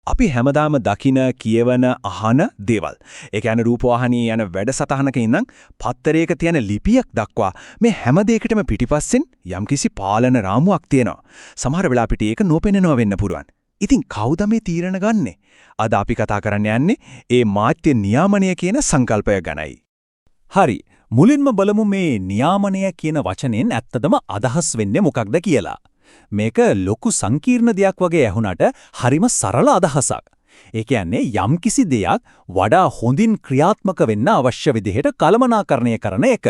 අපි හැමදාම දකින, කියවන, අහන දේවල්. ඒ කියන්නේ රූපවාහිනියේ යන වැඩසටහනක ඉඳන් පත්තරයක තියෙන ලිපියක් දක්වා මේ හැම දෙයකටම පිටිපස්සෙන් යම්කිසි පාලන රාමුවක් තියෙනවා. සමහර වෙලාවට අපිට ඒක නොපෙනෙනව වෙන්න පුළුවන්. ඉතින් කවුද මේ තීරණ ගන්නෙ? අද අපි කතා කරන්න යන්නේ ඒ මාධ්‍ය නියාමනය කියන සංකල්පය ගැනයි. හරි. මුලින්ම බලමු මේ නියාමනය කියන වචනෙන් ඇත්තටම අදහස් වෙන්නේ මොකක්ද කියලා. මේක ලොකු සංකීර්ණ දෙයක් වගේ ඇහුණට හරිම සරල අදහසක්. ඒ කියන්නේ යම්කිසි දෙයක් වඩා හොඳින් ක්‍රියාත්මක වෙන්න අවශ්‍ය විදිහට කළමනාකරණය කරන එක.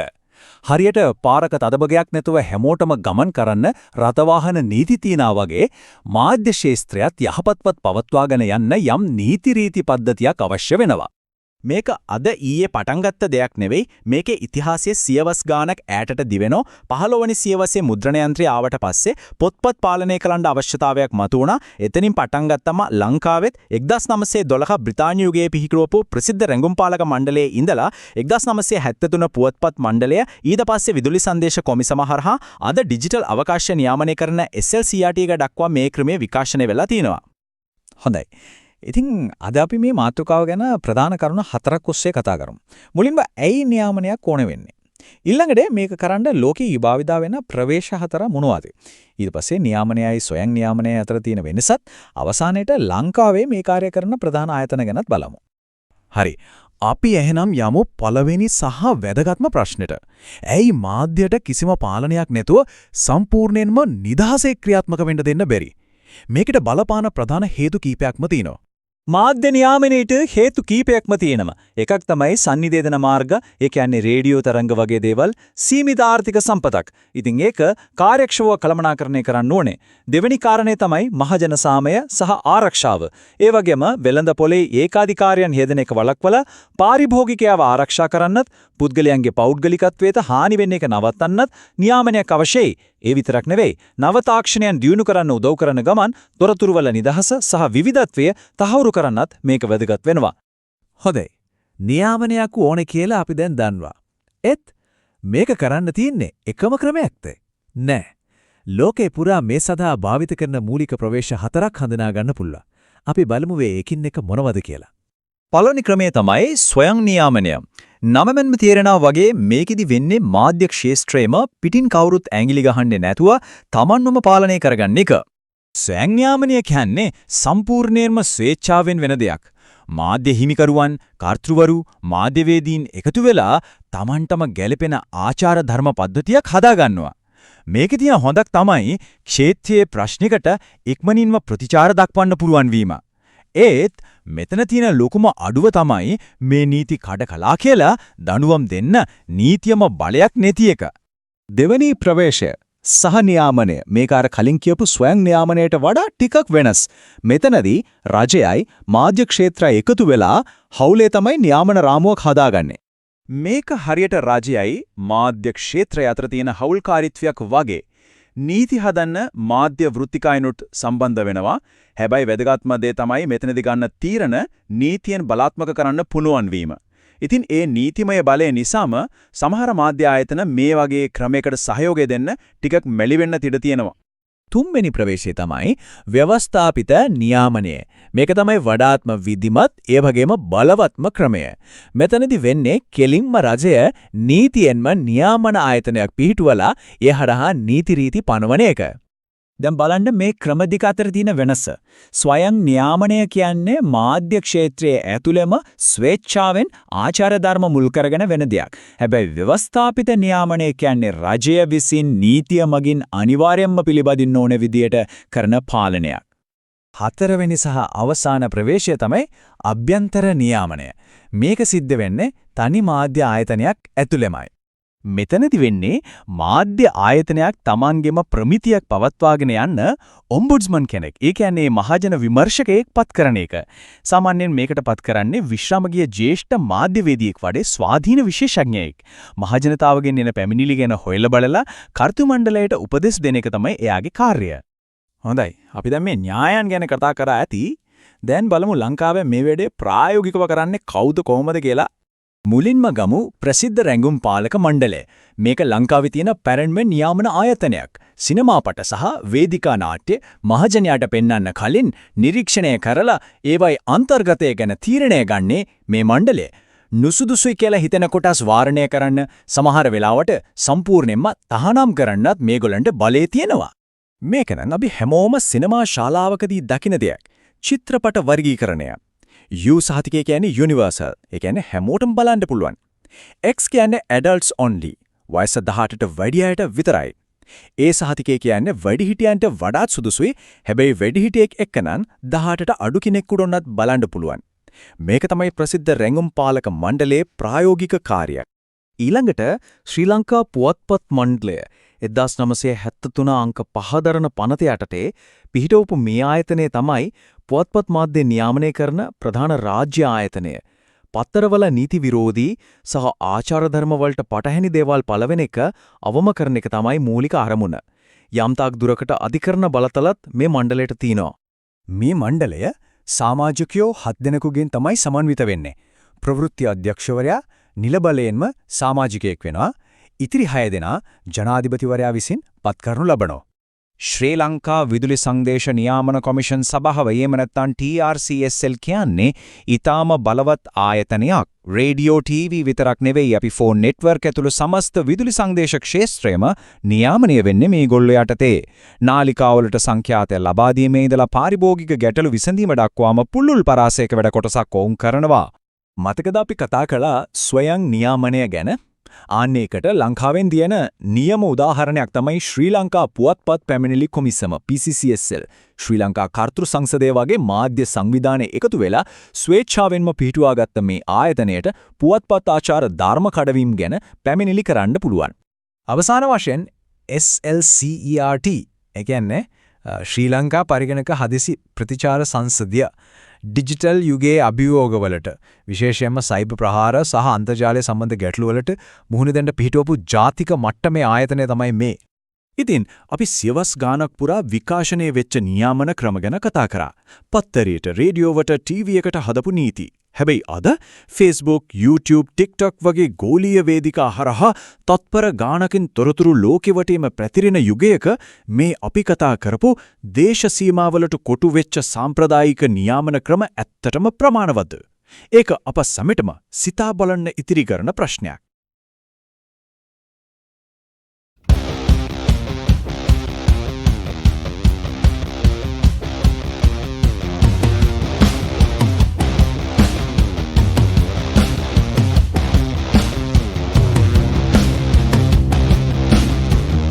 හරියට පාරක තදබගයක් නැතුව හැමෝටම ගමන් කරන්න රථවාහන නීති තියනා වගේ, මාධ්‍ය ක්ෂේත්‍රයත් යහපත්වත් පවත්වාගෙන යන්න යම් නීති රීති පද්ධතියක් අවශ්‍ය වෙනවා. මේක අද ඊයේ පටන් ගත්ත දෙයක් නෙවෙයි. මේකේ ඉතිහාසයේ සියවස් ගානක් ඈතට දිවෙනෝ. 15 වෙනි සියවසේ මුද්‍රණ යන්ත්‍රය ආවට පස්සේ පොත්පත් පාලනය කරන්න අවශ්‍යතාවයක් මතුවුණා. එතනින් පටන් ගත්තම ලංකාවෙත් 1912 බ්‍රිතාන්‍ය යුගයේ පිහිටුවපු ප්‍රසිද්ධ රැඟුම් පාලක මණ්ඩලයේ ඉඳලා 1973 පුවත්පත් මණ්ඩලය, ඊට පස්සේ විදුලි සංදේශ කොමිසම හරහා අද ඩිජිටල් අවකාශය නියාමනය කරන SLCRT එක දක්වා මේ ක්‍රමය විකාශනය වෙලා තිනවා. හොඳයි. ඉතින් අද අපි මේ මාතෘකාව ගැන ප්‍රධාන කරුණු හතරක් ඔස්සේ කතා කරමු. මුලින්ම ඇයි නියාමනයක් ඕන වෙන්නේ? ඊළඟට මේක කරන්න ලෝකේ භාවිතා වෙන ප්‍රවේශ හතර මොනවද? ඊට පස්සේ නියාමනයයි ස්වයං නියාමනයයි අතර තියෙන වෙනසත්, අවසානයේට ලංකාවේ මේ කාර්ය කරන ප්‍රධාන ආයතන ගැනත් බලමු. හරි. අපි එහෙනම් යමු පළවෙනි සහ වැදගත්ම ප්‍රශ්නෙට. ඇයි මාධ්‍යයට කිසිම පාලනයක් නැතුව සම්පූර්ණයෙන්ම නිදහසේ ක්‍රියාත්මක වෙන්න දෙන්න බැරි? මේකට බලපාන ප්‍රධාන හේතු කීපයක්ම තියෙනවා. මාධ්‍ය නියාමනයේට හේතු කීපයක්ම තියෙනවා. එකක් තමයි සන්නිවේදන මාර්ග, ඒ කියන්නේ රේඩියෝ තරංග වගේ දේවල් සීමිත ආර්ථික සම්පතක්. ඉතින් ඒක කාර්යක්ෂමව කළමනාකරණය කරන්න ඕනේ. දෙවෙනි කාරණේ තමයි මහජන සාමය සහ ආරක්ෂාව. ඒ වගේම වෙළඳ පොලේ ඒකාධිකාරයන් හේදෙන එක වළක්වලා පාරිභෝගිකයාව ආරක්ෂා කරන්නත්, පුද්ගලයන්ගේ පෞද්ගලිකත්වයට හානි වෙන එක නවත්තන්නත් නියාමනයක් අවශ්‍යයි. ඒ විතරක් නෙවෙයි, නව තාක්ෂණයන් දියුණු කරන්න උදව් කරන ගමන් තොරතුරු වල නිදහස සහ විවිධත්වය තහවුරු කරන්නත් මේක වැදගත් වෙනවා. හොඳයි. නියාමනයක් ඕනේ කියලා අපි දැන් දන්නවා. ඒත් මේක කරන්න තියෙන්නේ එකම ක්‍රමයක්ද? නෑ. ලෝකේ පුරා මේ සඳහා භාවිත කරන මූලික ප්‍රවේශ හතරක් හඳුනා ගන්න පුළුවන්. අපි බලමු මේ එකින් එක මොනවද කියලා. පළවෙනි ක්‍රමය තමයි ස්වයං නියාමනය. නමෙන්ම තේරෙනවා වගේ මේකෙදි වෙන්නේ මාධ්‍ය ක්ෂේත්‍රයේම පිටින් කවුරුත් ඇඟිලි ගහන්නේ නැතුව තමන්වම පාලනය කරගන්න එක. ස්වයං නියාමනය කියන්නේ සම්පූර්ණයෙන්ම ස්වේච්ඡාවෙන් වෙන දෙයක්. මාධ්‍ය හිමිකරුවන්, කර්තෘවරු, මාධ්‍යවේදීන් එකතු වෙලා තමන්ටම ගැළපෙන ආචාර ධර්ම පද්ධතියක් හදාගන්නවා. මේකේ තියෙන හොඳක් තමයි ක්ෂේත්‍රයේ ප්‍රශ්නයකට ඉක්මනින්ම ප්‍රතිචාර දක්වන්න පුළුවන් වීම. ඒත් මෙතන තියෙන ලොකුම අඩුව තමයි මේ නීති කඩ කළා කියලා දඬුවම් දෙන්න නීතියම බලයක් නැති එක. දෙවැනි ප්‍රවේශය සහ නියාමනය. මේක අර කලින් කියපු ස්වයං නියාමනයට වඩා ටිකක් වෙනස්. මෙතනදී රජයයි මාධ්‍ය ක්ෂේත්‍රය එකතු වෙලා හවුලේ තමයි නියාමන රාමුවක් හදාගන්නේ. මේක හරියට රජයයි මාධ්‍ය ක්ෂේත්‍රය අතර තියෙන හවුල්කාරීත්වයක් වගේ. නීති හදන්න මාධ්‍ය වෘත්තිකයනුත් සම්බන්ධ වෙනවා. හැබැයි වැදගත්ම දේ තමයි මෙතනදි ගන්න තීරණ නීතියෙන් බලාත්මක කරන්න පුළුවන් වීම. ඉතින් ඒ නීතිමය බලය නිසාම සමහර මාධ්‍ය ආයතන මේ වගේ ක්‍රමයකට සහයෝගය දෙන්න ටිකක් මැලි වෙන්න ඉඩ තියෙනවා. තුන්වෙනි ප්‍රවේශය තමයි ව්‍යවස්ථාපිත නියාමනය. මේක තමයි වඩාත්ම විධිමත්, ඒ වගේම බලවත්ම ක්‍රමය. මෙතනදි වෙන්නේ කෙලින්ම රජය නීතියෙන්ම නියාමන ආයතනයක් පිහිටුවලා ඒ හරහා නීති රීති පනවන එක. දැන් බලන්න මේ ක්‍රම දෙක අතර තියෙන වෙනස. ස්වයං නියාමනය කියන්නේ මාධ්‍ය ක්ෂේත්‍රයේ ඇතුළෙම ස්වේච්ඡාවෙන් ආචාර ධර්ම මුල් කරගෙන වෙන දෙයක්. හැබැයි ව්‍යවස්ථාපිත නියාමනය කියන්නේ රජය විසින් නීතිය මගින් අනිවාර්යයෙන්ම පිළිපදින්න ඕන විදියට කරන පාලනයක්. හතරවෙනි සහ අවසාන ප්‍රවේශය තමයි අභ්‍යන්තර නියාමනය. මේක සිද්ධ වෙන්නේ තනි මාධ්‍ය ආයතනයක් ඇතුළෙමයි. මෙතනදි වෙන්නේ මාධ්‍ය ආයතනයක් තමන්ගෙම ප්‍රමිතියක් පවත්වාගෙන යන්න ඔම්බුඩ්ස්මන් කෙනෙක්, ඒ කියන්නේ මහජන විමර්ශකයෙක් පත් කරන එක. සාමාන්‍යයෙන් මේකට පත් කරන්නේ විශ්‍රාම ගිය ජ්‍යෙෂ්ඨ මාධ්‍යවේදියෙක් වගේ ස්වාධීන විශේෂඥයෙක්. මහජනතාවගෙන් එන පැමිණිලි ගැන හොයලා බලලා කර්තෘ මණ්ඩලයට උපදෙස් දෙන එක තමයි එයාගේ කාර්යය. හොඳයි. අපි දැන් මේ න්‍යායන් ගැන කතා කරා ඇති. දැන් බලමු ලංකාවේ මේ වැඩේ ප්‍රායෝගිකව කරන්නේ කවුද, කොහොමද කියලා. මුලින්ම ගමු ප්‍රසිද්ධ රැඟුම් පාලක මණ්ඩලය. මේක ලංකාවේ තියෙන පැරණිම නියාමන ආයතනයක්. සිනමා පට සහ වේදිකා නාට්‍ය මහජනයාට පෙන්වන්න කලින් නිරීක්ෂණය කරලා ඒවයි අන්තර්ගතය ගැන තීරණය ගන්නේ මේ මණ්ඩලය. නුසුදුසුයි කියලා හිතෙන කොටස් වාරණය කරන්න, සමහර වෙලාවට සම්පූර්ණයෙන්ම තහනම් කරන්නත් මේගොල්ලන්ට බලය තියෙනවා. මේක නම් අපි හැමෝම සිනමා ශාලාවකදී දකින දෙයක්. චිත්‍රපට වර්ගීකරණය. U සහතිකය කියන්නේ යුනිවර්සල්. ඒ කියන්නේ හැමෝටම බලන්න පුළුවන්. X කියන්නේ adults only. වයස 18ට වැඩි අයට විතරයි. ඒ සහතිකය කියන්නේ වැඩිහිටියන්ට වඩාත් සුදුසුයි. හැබැයි වැඩිහිටියෙක් එක්ක නම් 18ට අඩු කෙනෙකුට උනත් බලන්න පුළුවන්. මේක තමයි ප්‍රසිද්ධ රැඟුම් පාලක මණ්ඩලයේ ප්‍රායෝගික කාර්යය. ඊළඟට ශ්‍රී ලංකා පුවත්පත් මණ්ඩලය 1973 අංක 5 දරන පනත යටතේ පිහිටවපු මේ ආයතනය තමයි පුවත්පත් මාධ්‍ය නියාමනය කරන ප්‍රධාන රාජ්‍ය ආයතනය. පත්තරවල නීති විරෝධී සහ ආචාර ධර්ම වලට පටහැනි දේවල් පළවෙන එක අවම කරන එක තමයි මූලික අරමුණ. යම් තාක් දුරකට අධිකරණ බලතලත් මේ මණ්ඩලයට තියෙනවා. මේ මණ්ඩලය සමාජිකයෝ හත් දෙනෙකුගෙන් තමයි සමන්විත වෙන්නේ. ප්‍රවෘත්ති අධ්‍යක්ෂවරයා නිල බලයෙන්ම සමාජිකයෙක් වෙනවා. ඉතිරි හය දෙනා ජනාධිපතිවරයා විසින් පත් කරනු ලබනවා. ශ්‍රී ලංකා විදුලි සංදේශ නියාමන කොමිෂන් සභාව, එහෙම නැත්නම් TRCSL කියන්නේ ඊටාම බලවත් ආයතනයක්. රේඩියෝ, ටීවී විතරක් නෙවෙයි, අපි ෆෝන් නෙට්වර්ක් ඇතුළු සමස්ත විදුලි සංදේශ ක්ෂේත්‍රයම නියාමනය වෙන්නේ මේගොල්ලෝ යටතේ. නාලිකාවලට සංඛ්‍යාතය ලබා දීමේ ඉඳලා පාරිභෝගික ගැටලු විසඳීම දක්වාම පුළුල් පරාසයක වැඩ කොටසක් ඔවුන් කරනවා. මතකද අපි කතා කළා ස්වයං නියාමනය ගැන? ආන්න ඒකට ලංකාවෙන් තියෙන නියම උදාහරණයක් තමයි ශ්‍රී ලංකා පුවත්පත් පැමිණිලි කොමිසම, PCCSL. ශ්‍රී ලංකා කර්තෘ සංසදය වගේ මාධ්‍ය සංවිධානය එකතු වෙලා ස්වේච්ඡාවෙන්ම පිහිටුවාගත්ත මේ ආයතනයට පුවත්පත් ආචාර ධර්ම කඩවීම් ගැන පැමිණිලි කරන්න පුළුවන්. අවසාන වශයෙන් SLCERT, ඒ කියන්නේ ශ්‍රී ලංකා පරිගණක හදිසි ප්‍රතිචාර සංසදය, ඩිජිටල් යුගයේ අභියෝගවලට, විශේෂයෙන්ම සයිබර් ප්‍රහාර සහ අන්තර්ජාලය සම්බන්ධ ගැටලු වලට මුහුණ දෙන්න පිහිටවපු ජාතික මට්ටමේ ආයතනය තමයි මේ. ඉතින් අපි සියවස් ගානක් පුරා විකාශනය වෙච්ච නියාමන ක්‍රම ගැන කතා කරා. පත්තරයට, රේඩියෝවට, ටීවී එකට හදපු නීති. හැබැයි අද Facebook, YouTube, TikTok වගේ ගෝලීය වේදිකා හරහා තත්පර ගානකින් තොරතුරු ලෝකෙ වටේම පැතිරෙන යුගයක මේ අපි කතා කරපු දේශ සීමාවලට කොටු වෙච්ච සාම්ප්‍රදායික නියාමන ක්‍රම ඇත්තටම ප්‍රමාණවත්ද? ඒක අප සැමටම සිතා බලන්න ඉතිරි කරන ප්‍රශ්නයක්.